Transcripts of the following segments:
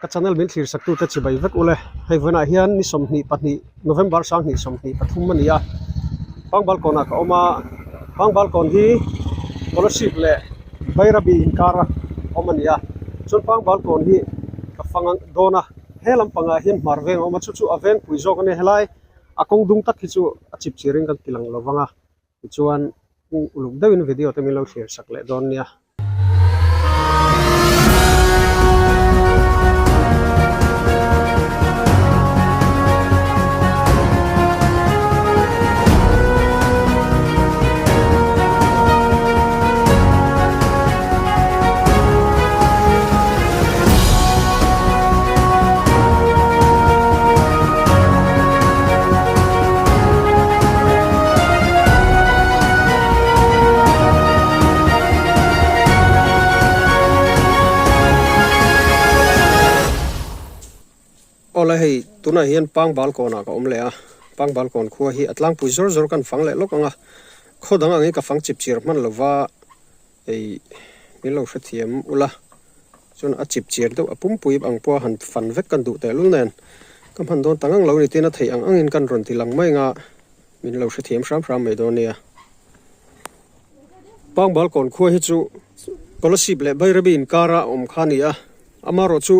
Ka channel min thlir sak tute chibai vek ule. Hei vawiinah hian ni 22 November 2023 a ni a. Pangbalkawnah ka awm a, Pangbalkawn hi Kolasib leh Bairabi inkar a awm a ni a. Chuan Pangbalkawn hi ka fang dawn a, he lampangah hian hmar veng a awm a, chu chu a vengpui zawk a nia. Helai a kawng dung tak hi chu a chip chirin kan ti lang lo vang a. Tichuan uluk deuhin video te min lo thlir sak leh dawn nia. Awle hei tunah hian pangbal kawnah ka awm leh a pangbal kawn khua hi a tlangpui zawr zawr kan fang leh lawk ang a khaw dang angin ka fang chip chir hman lova hei min lo hrethiam ula chuan a chip chir deuh a pumpui ang pawha han fan vek kan duh tehlul nen ka hman dawn ta ngang lo ni tin a theih ang angin kan rawn ti lang mai anga min lo hrethiam hram hram mai dawn nia. Pangbal kawn khua hi chu Kolasib leh Bairabi inkara awm kha a ni a amaherawh chu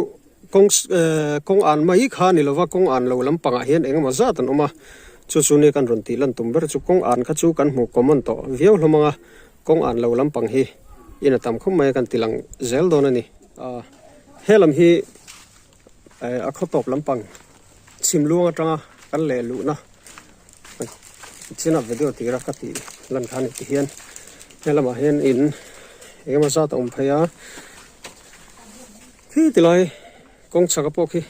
kawng ehh kawng an mai kha a ni lova kawng an lo lampangah hian eng emaw zat an awm a chu chu nia kan rawn tih lan tum ber chu kawng an kha chu kan hmu common tawh viau hlawm ang a. Kawng an lo lampang hi in a tam khawp mai a kan ti lang zel dawn a ni. He lam hi a khaw tawp lampang chhim luang atanga kan leh luhna chinah video tira ka tih lan kha a ni ti hian he lamah hian in engemaw zat a awm phei a khi tilai kawng chhaka pawh khi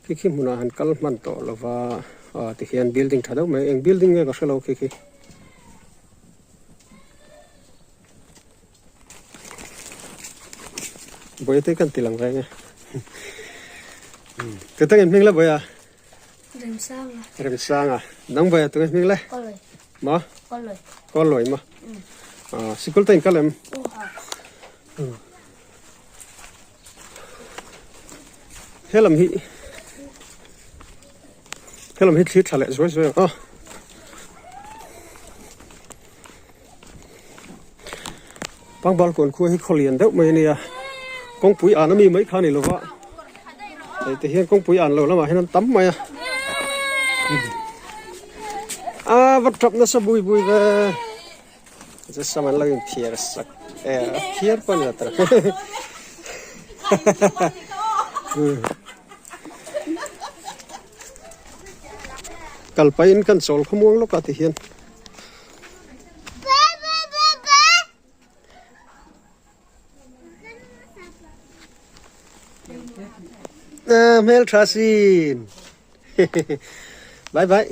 khi khi hmunah han kal hman tawh lova ti hian building tha deuh mai eng building nge ka hrelo khi khi. Buai te kan ti lang reng e. Ka tangin hming le buai a? Remsanga. Remsanga. Nang buai a tungin hming le? Koloi. Ma? Koloi. Koloi ma. Ah, sikul ta in kalem. Helam hi helam hi thli tha leh zuai zuai ang a. Pangbal kawn khua hi khaw lian deuh mai a nia kawngpui an ami mai kha a ni lo va hei te hian kawngpui an lo lamah hian an tam mai a a va tap nasa bui bui ve chu sam an lo in phiar sak e a phiar pawh a ni lo tawh kal pahin kan chawl khawmuang lawk a ti hian. Hmel tha sin bye bye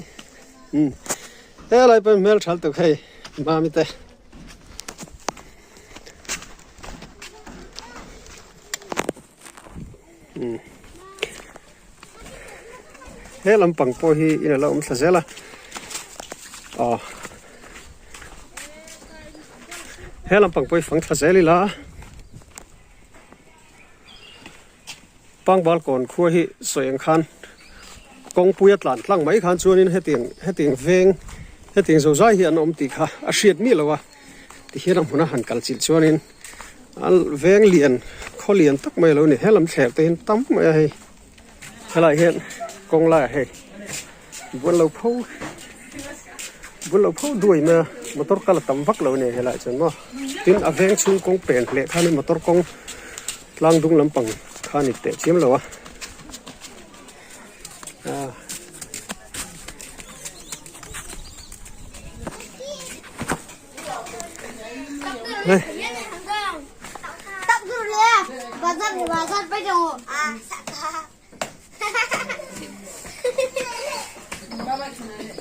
helai pawh hmel tha lutuk hei mami te. He lampang pawh hi in alo awm thla zel a aw he lampang pawh hi fang thla zel ila pangbal kawn khua hi sawi ang khan kawngpui a tlan tlang mai khan chuanin hetiang hetiang veng hetiang zo zai hi an awm tih kha a hriat miah lo a tihian a hmuna han kal chilh chuanin. A veng lian khaw lian tak mai a lo ni he lam thler te hian tam mai a hei helaiah hian kawng laiah hei buan lo pho buan lo pho duai mai a motor kal a tam vak lo a ni helaiah chuan maw tin a veng chhung kawng pen hleh khan in motor kawng tlang dung lampang kha a ni teh chiam lo a.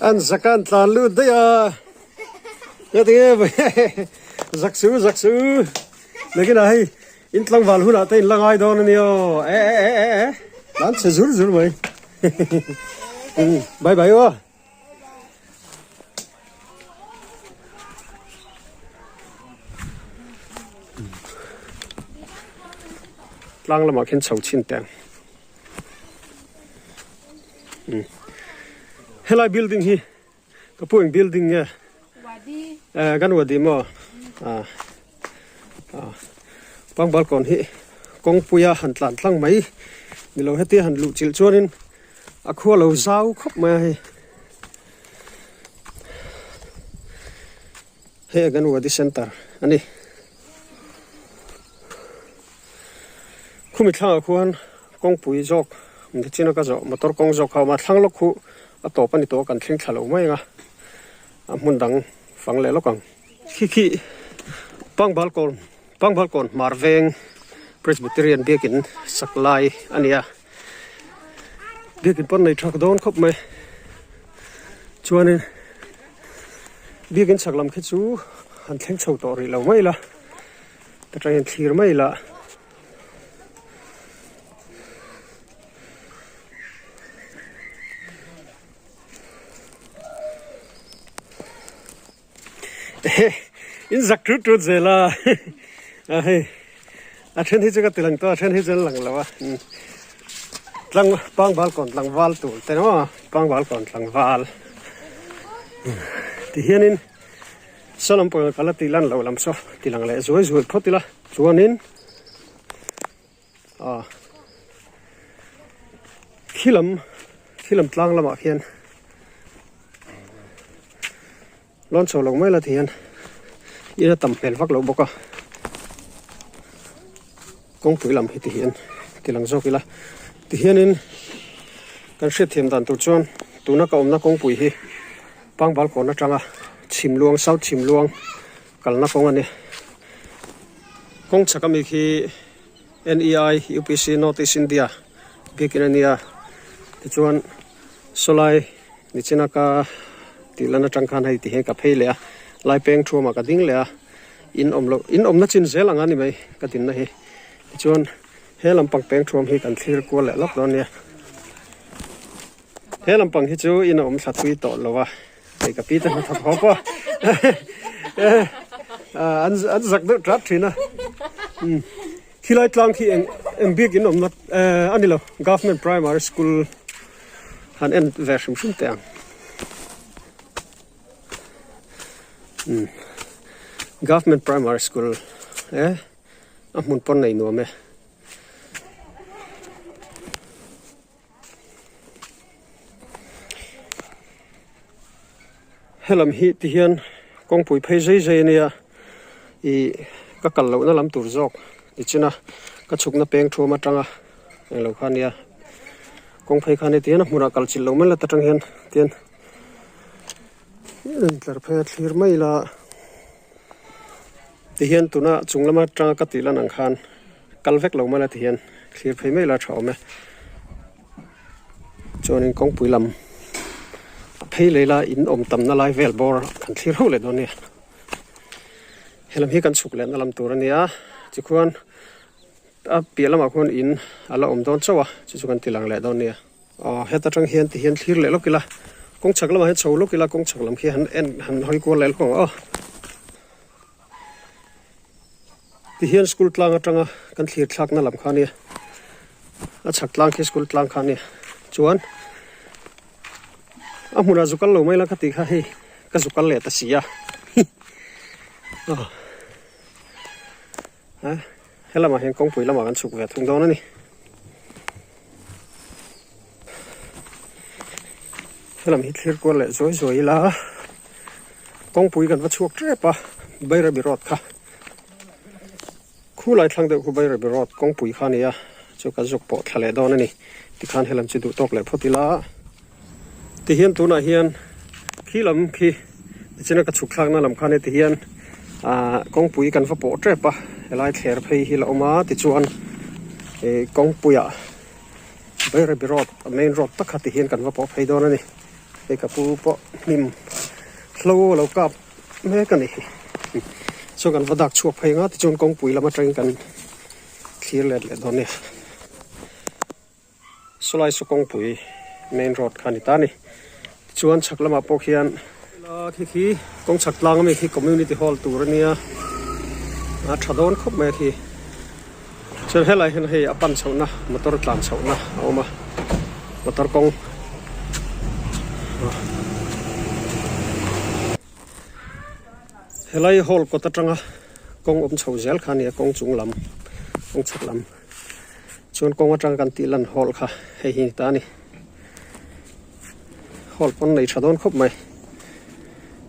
An zak an tlan lut daih a heti zak su zak su nakinah hei in tlangval hunah te in la ngai dawn a nia aw e e e e tlan chhe zur zur mai bye bye aw. Tlang lamah khian chho chhin teh ang. Helai building hi ka pu eng building nge? Wadi. Eh kan wadi maw? Ah. Ah. Pangbal kawn hi kawngpuia han tlan tlang mai ni lo hetia han luh chilh chuanin a khua lo zau khawp mai a hei. Hei Anganwadi Centre a ni. Khumi thlangah khuan kawngpui zawk nichin a ka zawh motor kawng zawk kha a awm a, thlang lawk khu a tawp a ni tawh a kan thleng thla lo mai ang a, a hmun dang fang leh lawk ang. Khi khi Pangbalkawn Pangbalkawn Hmar Veng Presbyterian biakin sak lai a ni a, biakin pawn nei tha dawn khawp mai chuanin. Biakin chhak lam khi chu han thleng chho tawh rih lo mai la, ta tang hian thlir mai la. Ehe in zak tut tut zel a a hei a then hi chu ka ti lang tawh a then hi chu an lang lo a tlang pangbal kawn tlangval tur te maw pangbal kawn tlangval ti hianin saw lam pawh ka la tih lan loh lam saw ti lang leh zuai zuai phawt ila chuanin ah khi lam khi lam tlang lamah khian. Lawn chho lo mai la ti hian in a tam hmel vak lo bawk a, kawngpui lam hi ti hian ti lang zawk ila tihianin kan hriatthiam dan tur chuan tuna ka awmna kawngpui hi Pangbal kawn atanga Chhimluang South Chhimluang kalna kawng a ni. Kawng chhak ami khi NEI UPC North East India biakin a nia tichuan sawlai nichina ka tih lan atang khan hei ti hian ka phei leh a lai peng thuamah ka ding leh a in awm loh in awmna chin zel ang a ni mai ka dinna hi tichuan he lampang peng thuam hi kan thlir kual leh lawk dawn nia he lampang hi chu in a awm thla thui tawh lo a hei ka pi te hnathawk haw pawh an an zak deuh tlat thin a khilai tlang khi eng eng bik in awmna a ni lo government primary school han en ve hrim hrim teh ang umm government primary school e a hmun pawn nei nuam e. Helam hi ti hian kawngpui phei zai zai a nia ih ka kal lohna lam tur zawk nichin a ka chhukna peng thuam atanga englo kha ania kawng phei khan heti hian a hmunah kal chilh loh mai la ta tang hian tian intlar phei a thlir mai ila ti hian tuna chung lama atanga ka tih lan ang khan. Kal vek lo mai la ti hian thlir phei mai la tha awm e. Chuanin kawngpui lam a phei leh ila in awm tamna lai vel bawr kan thlir ho leh dawn nia. Helam hi kan chhuk lehna lam tur a nia tikhuan a piah lamah khuan in a la awm dawn chauh a chu chu kan ti lang leh dawn nia. Aw heta tang hian ti hian thlir leh lawk ila kawng chhak lamah hian chho lawk ila kawng chhak lam khi han en han hawi kual leh lawk ang aw. Tihian school tlang atanga kan thlir thlakna lam kha ania a chhak tlang khi school tlang kha ania chuan a hmunah zu kal lo mai la ka tih kha hei ka zu kal leh ta si a aw a helamah hian kawngpui lamah kan chhuk ve thung dawn a ni helam hi thlir kual leh zuai zuai ila kawngpui kan va chhuak tep a Bairabi road kha khulai thlang deuh khu Bairabi road kawngpui kha a ni a chu ka zuk pawh thla leh dawn a ni tikhan helam chu duh tawk leh phawt ila tihian tunah hian khi lam khi tichuan ka chhuk thlakna lam khan heti hian ah kawngpui kan va pawh tep a helai thler phei hi la awm a tichuan ih kawngpuiah Bairabi road a main road tak kha ti hian kan va pawh phei dawn a ni hei ka pu pawh hnim hlo a lo kap mek a ni chuan kan va dak chhuak phei ang a tichuan kawngpui lam atangin kan thlir let leh dawn a ni. Sawlai saw kawngpui main road kha a ni ta a ni. Tichuan chhak lamah pawh khian khi khi kawng chhak tlang ami khi community hall tur a nia a tha dawn khawp mai a khi. Chuan helai hian hei a pan chhohna motor tlan chhohna a awm a motor kawng. Helai hall kawt atanga kawng awm chho zel kha a ni a kawng chung lam kawng chhak lam chuan kawng atanga kan tih lan hall kha hei hi a ni ta a ni hall pawn nei tha dawn khawp mai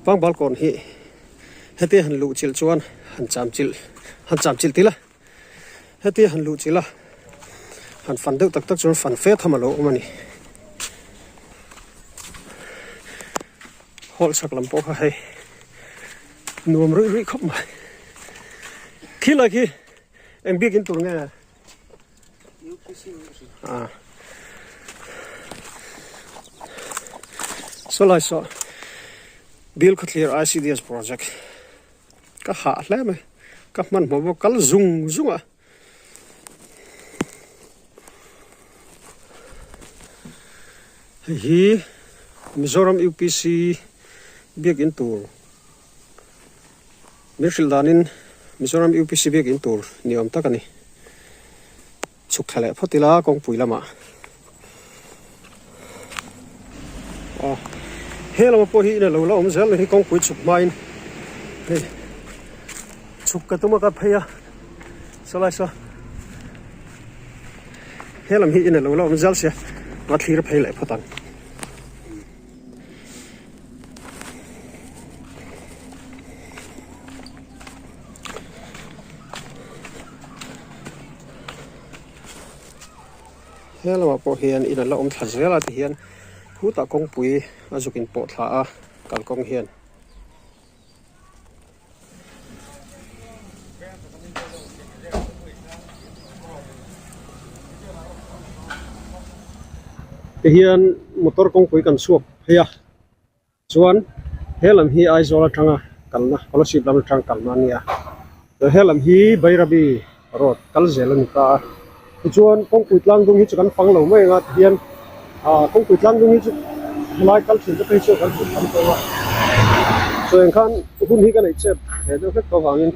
pangbal kawn hi hetia han luh chilh chuan han cham chilh han cham chilh tila. Hetia han luh chilh a, han fan deuh tak tak chuan fan fe tham a lo awm a ni. Hall chhak lam pawh kha hei nuam ruih ruih khawp mai. Khilai khi eng bik in tur nge? Ah. Sawlai saw Bilkhawthlir ICDS project. Ka hah hle mai, ka hmanhmawh bawk kal zung zung a. Hei hi Mizoram UPC biakin tur min hrilh danin Mizoram UPC biakin tur ni awm tak a ni. Chhuk thla leh phawt ila kawngpui lamah aw he lama pawh hi in alo la awm zel ni hi kawngpui chhuk hmain hei chhuk ka tum a ka phei a sawlai saw he lam hi in alo la awm zel sia va thlir phei leh phawt ang. He lamah pawh hian in an la awm thla zel a tihian khutah kawngpui a zuk in pawh thla a kalkawng hian. Tihian motor kawngpui kan chhuak phei a. Chuan he lam hi Aizawl atanga kalna Kolasib lam atang kalna a nia he lam hi Bairabi road kal zel a ni ta a tichuan kawngpui tlang dung hi chu kan fang lo mai ang a tihian ah kawngpui tlang dung hi chu helai kal thin te phei chu kan hmu tam tawh a sawi ang khan hun hi ka neih chep ve deuh hlek tawh avangin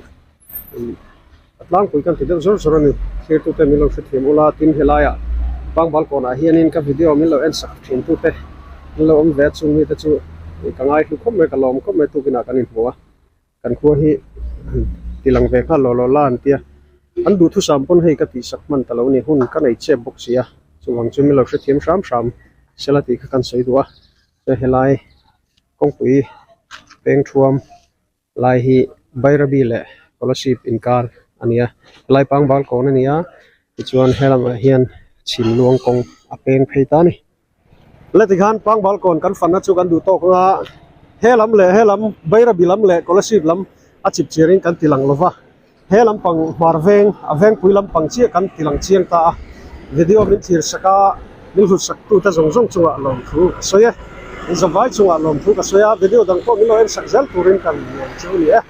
a tlangpui kan ti deuh zawr zawr a ni thirtute min lo hrethiam ula tin helaiah bangbal kawnah hianin ka video min lo en sak thin tute an lo awm ve a chung mite chu ka ngaihlu khawp mai ka lawm khawp mai tukinah kan inhmu a kan khua hi ti lang ve nghal law law la an tia an duhthusam pawn hei ka tihsak hman ta lo ni hun ka nei chep bawk si a chuvang chu min lo hrethiam hram hram sela tih kha kan sawi duh a chuan helai kawngpui peng thuam. Lai hi Bairabi leh Kolasib inkar a ni a helai pangbal kawn a ni a tichuan he lamah hian chhim luang kawng a peng phei ta a ni. Le tikhan pangbal kawn kan fanna chu kan duh tawk anga he lam leh he lam Bairabi lam leh Kolasib lam a chip chirin kan ti lang lova he lampang hmar veng a vengpui lampang chiah kan ti lang chiang ta a video min thlir sak a min hlut sak tute zawng zawng chungah lawmthu ka sawi e in zavai chungah lawmthu ka sawi a video dang pawh min lo en sak zel turin kan nuam chu a ni e.